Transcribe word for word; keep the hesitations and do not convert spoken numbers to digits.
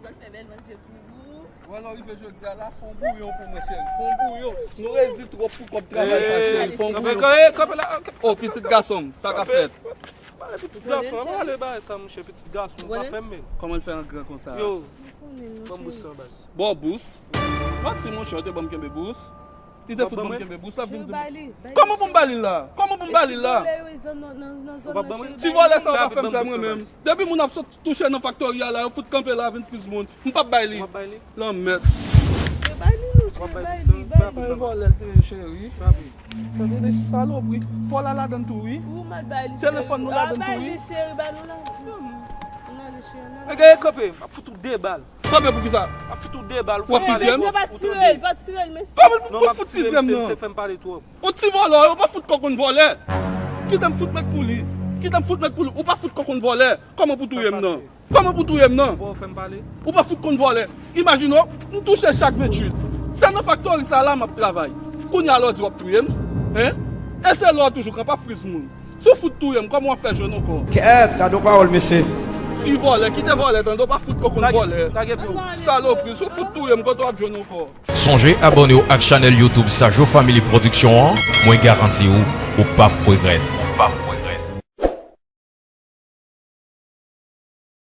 Mwen fè bèl manje pou ou. Wè, lè w rive jodi a la, fè yon bouyon pou mwen, cheri. Fè yon bouyon. Nou rezi twòp pou kòb travay sa, cheri. Fè yon bouyon. Kanpe la, kanpe. Oh, pitit gason m, sa k ap fèt? Pale pitit gason, pale bagay sa, monchè, pitit gason, pa fè m men. Kòman l fè an gran konsa? Yo, ban m bous sa, baz. Bon, bous. Manti, monchè, ou te ban m kenbe bous. Li te fout ban m kenbe bous la, vin di m. Kòman pou m ba li l la? Kòman pou m ba li l la? Ti vòlè sa w pa fè m pè mwen menm. Depi moun ap sot touche nan faktori a la, yo fout kanpe la, vin friz moun. M p ap bay li. Lanmèd. Bay li, monchè, bay li, bay li. Bay vòlè l te ye, cheri. Tande de salopri. Pòl la ladann tou, wi. Telefòn nou ladann tou, wi. Nèg, kanpe, m ap fout ou de bal. Kanpe pou kisa? M ap fout ou de bal. W ap fizye m? Pa tire l, pa tire l, mesye. Kòman pou fout fizye m nan? Se fè m pale twòp. Yon ti vòlè, ou pa fout kòkonn vòlè. Kite m fout mèt pou li. Kite m fout mèt pou li. Ou pa fout kòkonn vòlè. Kòman pou touye m nan? Kòman pou touye m nan? Ou pa fout konn vòlè. Imajine w, m touche chak venntuit. Se nan faktori sa la m ap travay. Kounye a la w di w ap touye m? Hein? E se lè w toujou k ap friz moun. Si w fout touye m, kòman w ap fè jwenn ankò? Kèt, gade yon pawòl, mesye. Fi vòlè, kite vòlè, tande, w pa fout kòkonn vòlè. Salopri, si w fout touye m, kote w ap jwenn ankò? Sonje abòne w ak chanèl YouTube Sajo Family Production an, mwen garanti w, ou p ap regrèt. Ou p ap regrèt.